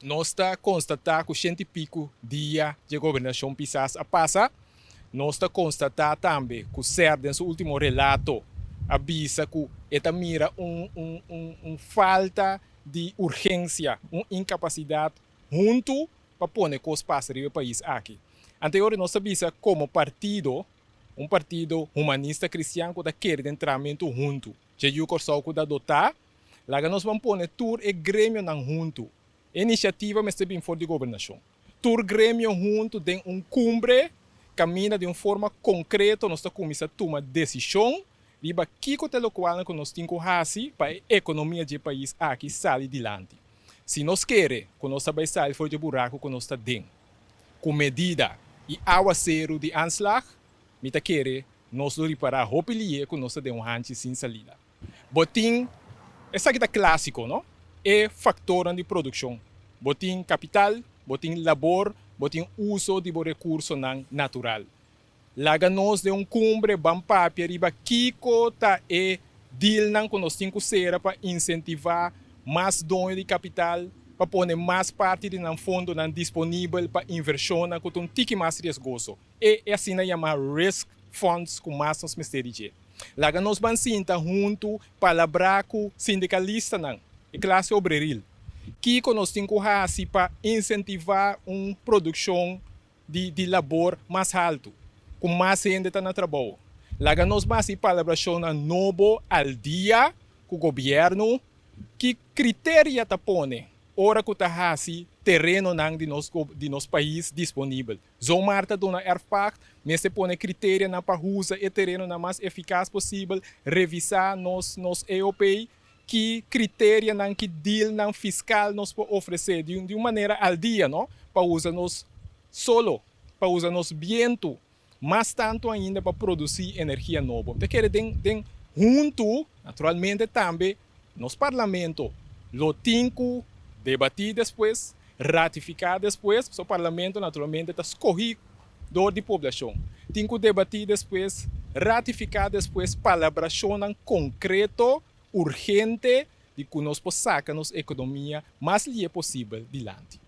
Nos ta konstatá ku shenti piku dia di gobernashon Pisas a pasa. Nos ta konstatá tambe ku SER den su último relato a bisa ku e ta mira un un un un falta di urgensia, un inkapasidat huntu pa pone kos pasa riba e pais aki. Anterior nos ta bisa komo partido, un partido humanista kristian ku ta kere den tramentu huntu dje yu Kòrsou ku ta dotá, laga nos ban pone tur e gremionan huntu. E inisiativa mester bin for di gobernashon. Tur gremio huntu den un kumbre kaminda di un forma konkreto nos ta kuminsá tuma desishon riba kiko ta e lokualnan ku nos tin ku hasi pa e ekonomia dje pais aki sali dilanti. Si nos kere ku nos ta bai sali for dje buraku ku nos ta den ku medida i awaseru di aanslag, mi ta kere nos lo ripará hopi lié ku nos ta den un hanchi sin salida. Bo tin, esaki ta klásiko, no? E faktornan di produkshon. Bo tin kapital, bo tin labor, bo tin uso di bo rekursonan natural. Laga nos den un kumbre ban papia riba kiko ta e dealnan ku nos tin ku sera pa insentivá mas doño di kapital pa pone mas parti di nan fondonan disponibel pa invershonnan ku ta un tiki mas riesgoso, e e asina yamá risk funds ku mas nos mester di dje. Laga nos ban sinta huntu palabrá ku sindikalistanan, e klase obreril, kiko nos tin ku hasi pa insentivá un produkshon di di labor mas haltu, ku mas hende ta na trabou. Laga nos basa e palabrashonnan nobo al dia ku gobièrnu ki kriteria ta pone ora ku ta hasi terenonan di nos di nos pais disponibel. Zomaar ta duna erfpacht, mester pone kriterianan pa usa e terenonan mas efikas posibel, revisá nos nos EOP, ki kriterianan, ki dealnan fiskal nos por ofresé di un manera al dia, no? Pa usa nos solo, pa usa nos bientu, mas tantu ainda pa produsí energia nobo. Ta kere den den huntu, naturalmente tambe nos parlamento lo tin ku debatí despues, ratifiká despues, pasobra parlamento naturalmente ta skohí dor di poblashon. Tin ku debatí despues, ratifiká despues palabrashonnan konkreto, urgente, di ku nos por saka nos ekonomia mas lié posibel dilanti.